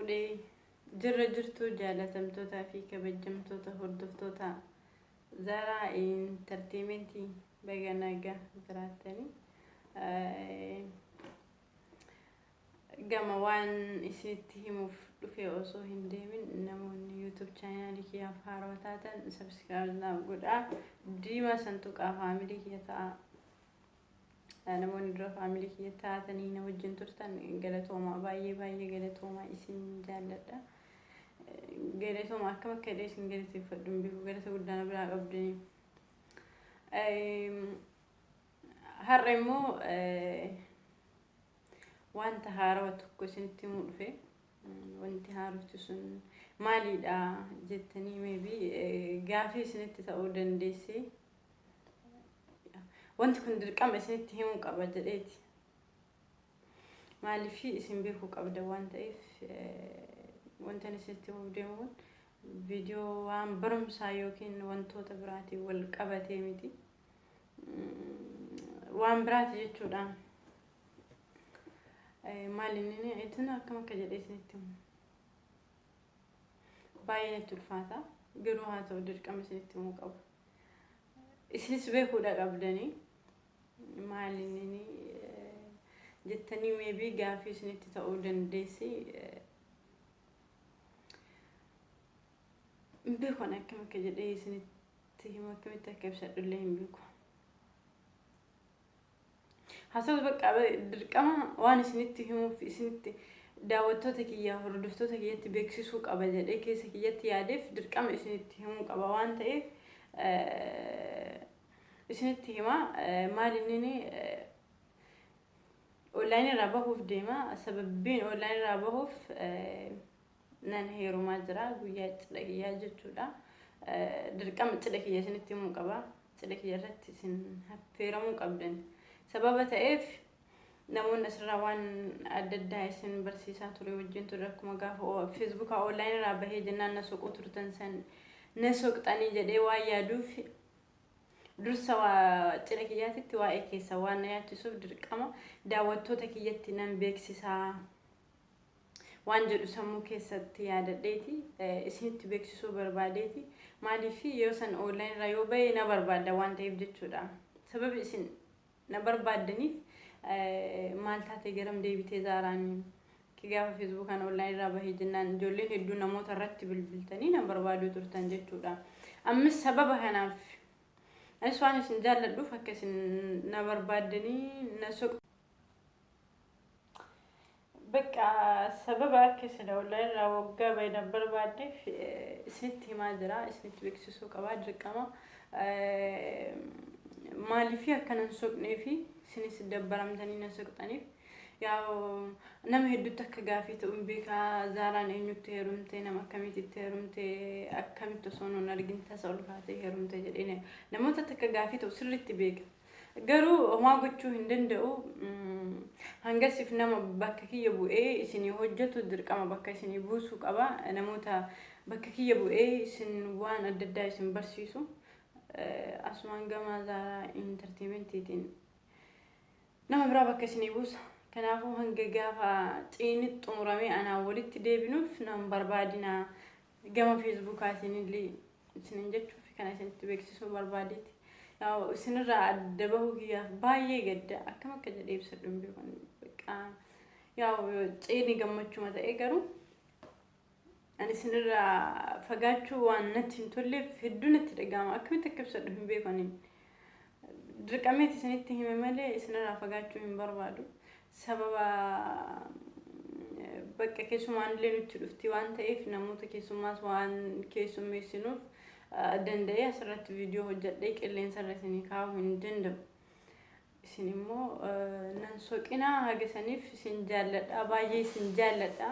fuudhee jirra jirtu jaalatamtootaa fi kabajamtoota hordoftoota Zaaraa Intarteementii baga nagaa jiraattanii. Gama waan isinitti himuuf dhufe osoo hin deemin namoonni YouTube chaanaalii kiyyaaf haarawaa taatan subscribe naaf godhaa. Diimaa san tuqaa faamilii kiyya ta'aa. Namoonni dura faamilii kiyya taatanii na wajjin turtan galatoomaa baay'ee baay'ee galatoomaa isin jaalladha. Galatoomaa akkam akka jedhee isin galateeffadhu hin beeku galata guddaa na biraa qabdanii. Har'a immoo wanta haarawa tokko isinitti himuu dhufe. Wanti haarofti sun maalidha jettanii maybe gaafii isinitti ta'uu dandeessi. Wanti kun dirqama isinitti himuu qaba jedheeti. Maaliif isin beekuu qabda waan ta'eef wanta ani isinitti himuuf deemu kun viidiyoo waan barumsaa yookiin wantoota biraatiin wal qabatee miti. Waan biraati jechuudha. Maal inni itin akkam akka jedhee isinitti himu. Baay'ee natti ulfaata. Garuu haa ta'u dirqama isinitti himuu qaba. Isinis beekuudha qabdanii maal inni jettanii meebii gaafii isinitti ta'uu dandeessi. Hin beeku ani akkam akka jedhee isinitti himu akkamitti akka ibsadhu illee hin beeku. Haa ta'u bakka dirqama waan isinitti himuuf isinitti daawwattoota kiyya hordoftoota kiyyatti beeksisuu qaba jedhee keessa kiyyatti yaadeef dirqama isinitti himuu qaba waan ta'eef isinitti hima. Maal inni onlaayinii irraa bahuuf deema. Sababbiin onlaayinii irraa bahuuf nan heerumaa jira guyyaa cidha kiyyaa jechuudha. Dirqama cidha kiyya isinitti himuu qaba. Cidha kiyya irratti isin affeeramuu qabdan. Sababa ta'eef namoonni asirraa waan adda addaa isin barsiisaa ture wajjin ture akkuma gaafa feesbuukaa onlaayinii irraa bahee jennaan na soquu turtan san na soqxanii jedhee waan yaaduuf dursa cidha kiyyaatitti waa'ee keessa waan na yaachisuuf dirqama daawwattoota kiyyatti nan beeksisaa. Waan jedhu sammuu keessatti yaadadheeti isinitti beeksisuu barbaadeeti. Maaliif yoo san online irraa yoo bahe na barbaadda waan ta'eef jechuudha. Sababi isin na barbaaddaniif maal taatee garam deebitee Zaaraan gaafa feesbuukaan online irraa bahee jennaan ijoolleen hedduu namoota irratti bilbiltanii na barbaaduu turtan jechuudha. Ammas sababa kanaaf anis waan isin jaalladhuuf akka isin na barbaaddanii na soq Bakka sababa akka isin online irraa waggaa baay'inaan barbaaddeef isinitti himaa jira isinitti beeksisuu qabaa dirqama. Maaliif akka nan soqnee fi isinis dabbaramtanii na soqxaniif yaa nama hedduutti akka gaafii ta'u hin beekaa Zaaraan eenyutti heerumte nama akkamiitti heerumte akkamitti osoo nun argin tasa ol kaatee heerumte jedhee namootatti akka gaafii ta'u sirriitti beeka. Garuu homaa gochuu hin danda'u. Hangasiif nama bakka kiyya bu'ee isinii hojjetu dirqama bakka isinii buusuu qaba. Namoota bakka kiyya bu'ee isin waan adda addaa isin barsiisu. Asumaan gama Zaaraa Intarteementiitiin nama biraa bakka isinii buusa. Kanaafuu hanga gaafa ciini xumuramee anaan walitti deebinuuf nan barbaadina. Gama feesbuukaatiin illee isinin jechuuf kana isinitti beeksisuu barbaadeeti. Yaa isinirraa adda bahuu kiyyaaf baay'ee gadda akkam akka jedhee ibsadhu hin beeku. Bakka yaa ceeni gammachuma ta'ee garuu ani isinirraa fagaachuu waan natti hin tolleef hedduu natti dhaga'ama. Akkamitti akka ibsadhu hin beeku ani. Dirqameeti isinitti hime malee isinirraa fagaachuu hin barbaadu. Sababa bakka keessumaan illee nutti dhufti waan ta'eef namoota keessummaas waan keessummeessinuuf danda'ee asirratti viidiyoo hojjedhee qilleensarra isinii kaa'uu hin danda'u. Isin immoo nan soqinaa haga saniif isin jaalladha baay'ee isin jaalladha.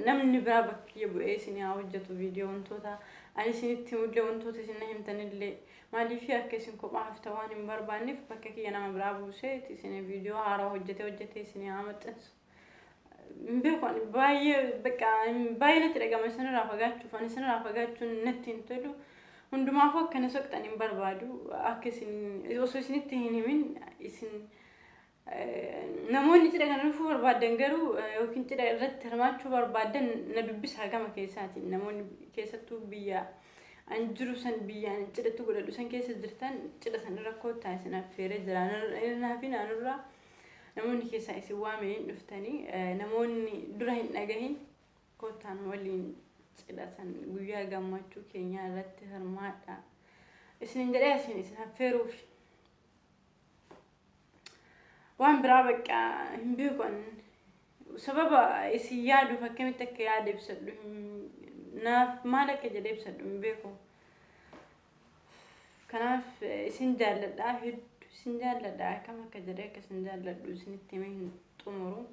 Namni biraa bakka kiyya bu'ee isin haa hojjetu viidiyoo wantoota ani isinitti himullee wantoota isin na himtanillee maaliif akka isin kophaa hafta waan hin barbaanneef bakka kiyya nama biraa buusee isin viidiyoo haaraa hojjetee hojjetee isin haa maxxansu. Hin beeku ani baay'ee bakka baay'ee natti dhagama isinirraa fagaachuuf ani isinirraa fagaachuun natti hin tolu. Hundumaafuu akka na soqxan hin barbaadu akka isin osoo isinitti hin himin isin Namoonni cidha kana dhufuu barbaadan garuu yookiin cidha irratti hirmaachuu barbaadan na dubbisaa gama keessaatiin. Namoonni keessattuu biyya an jiru san, biyya an cidhatti godhadhu san keessa jirtan, cidha san irra koottaa isin affeeree jira. Irraa fi naannurraa namoonni keessaa isin waamee hin dhuftanii, namoonni dura hin dhagahin koottaan waliin cidha san guyyaa gammachuu keenyaa irratti hirmaadha. Isin jedhee isin affeeruuf. Waan biraa bakka hin beeku. Sababa isin yaaduuf akkamitti akka yaada ibsadhu, naaf maal akka jedhee ibsadhu hin beeku. Kanaaf isin jaalladha, hedduu isin jaalladha. Akkam akka jedhee akka isin jaalladhu isinitti himee hin xumuru.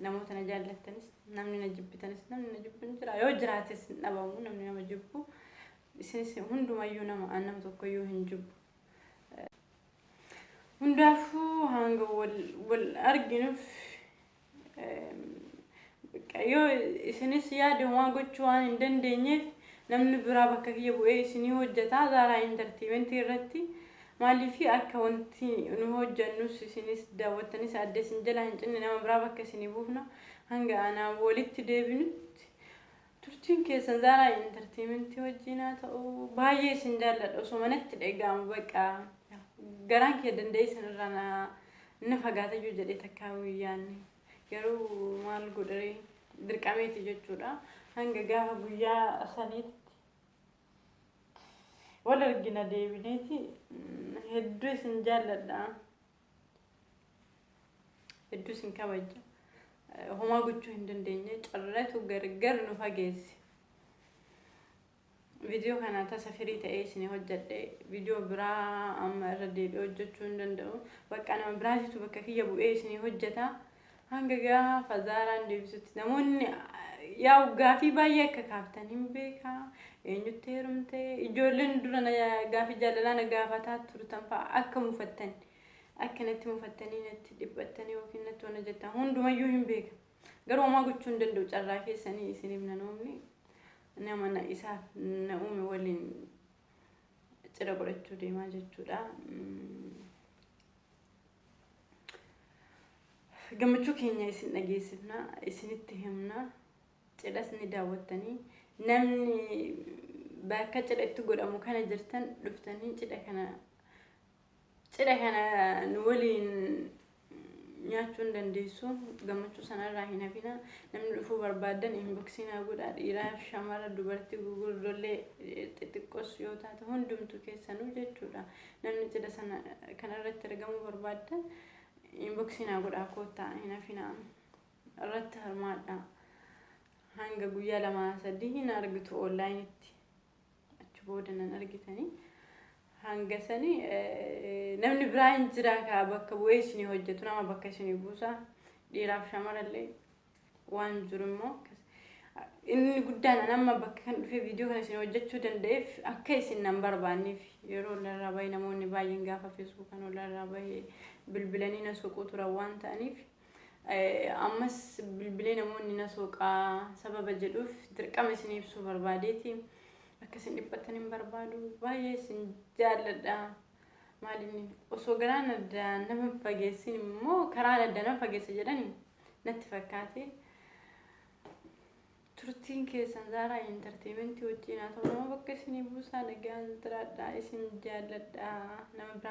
Namoota na jaallattanis, namni na jibbitanis, namni na jibbu hin jira. Yoo jiraates hin dhabamu namni nama jibbu. Isinis hundumayyuu nama tokkoyyuu hin jibbu. Hundaafuu hanga wal arginuuf, yoo isinis yaada homaa gochuu waan hin dandeenyeef, namni biraa bakka kiyya bu'ee isinii hojjetaa Zaaraa Entertainmentii irratti. Maaliif akka wanti nu hojjannus isinis daawwattanis adda isin jalaa hin cinne, nama biraa bakka isinii buufna. Hanga anaa walitti deebinutti turtiin keessan Zaaraa Entertainmentii wajjin haa ta'u. Baay'ee isin jaalladha. Osoo manatti dhaga'amu bakka garaan kee danda'e isinirraa na fagaatayyuu jedhee takkaa guyyaanne, garuu maal godharee, dirqameeti jechuudha. Hanga gaafa guyyaa saniitti wal argina deebineeti. Hedduu isin jaalladha, hedduu isin kabaja. Homaa gochuu hin dandeenye, carratu gargar nu fageesse. Viidiyoo kana tasa firii ta'ee isin hojjedhe. Viidiyoo biraa amma irra deebi'ee hojjechuu hin danda'u. Bakka nama biraatitu bakka kiyya bu'ee isin hojjeta. Hanga gaafa Zaaraan deebisutti, namoonni yaa'u gaafii baay'ee akka kaaftan hin beekaa. Eenyutti heerumte? Ijoolleen dura gaafii jaalalaa na gaafataa turtan fa'a akka mufattan, akka natti mufattanii, natti dhiphattanii yookiin natti wana jettan hundumayyuu hin beeka. Garuu homaa gochuu hin danda'u, carraa keessanii isiniif nan uumne. Nama na isaaf na uume waliin cidha godhachuu deemaa jechuudha. Gammachuu keenya isin dhageessifna, isinitti himna, cidhas ni daawwattanii. Namni bakka cidha itti godhamu kana jirtan dhuftanii cidha kana nu waliin nyaachuu hin dandeessu. Gammachuu sanarraa hin hafina. Namni dhufuu barbaadan inboxii naa godhaa. Dhiiraaf shamara, dubartii gurguddollee xixiqqoos yoo taate, hundumtu keessanuu jechuudha. Namni cidha sana kanarratti argamuu barbaadan inboxii naa godhaa, koottaa, hin hafina, irratti hirmaadha. Hanga guyyaa 2-3 hin argitu onlineitti, achi booda nan argitanii. Hanga sani namni biraa hin jira kaa bakka bu'ee isinii hojjetu, nama bakka isinii buusa. Dhiiraaf shamarallee waan jiru immoo inni guddaan an amma bakka kan dhufee viidiyoo kana isin hojjechuu danda'eef akka isin nan barbaanneef. Yeroo olarraa bahee namoonni baay'een gaafa Facebook kan olarraa bahee bilbilanii na soquu turan waan ta'aniif, ammas bilbilee namoonni na soqaa sababa jedhuuf dirqama isin ibsuu barbaadeeti. Akka isin dhiphattan hin barbaadu. Baay'ee isin jaalladha. Maalinni osoo garaan adda nama fageessin immoo karaan adda nama fageessa jedhani natti fakkaate. Turtiin keessan Zaaraa Entertainmentii wajjin haa ta'u. Nama bakka isinii buusaa. Nagaan jiraadha, isin jaalladha. Nama biraa.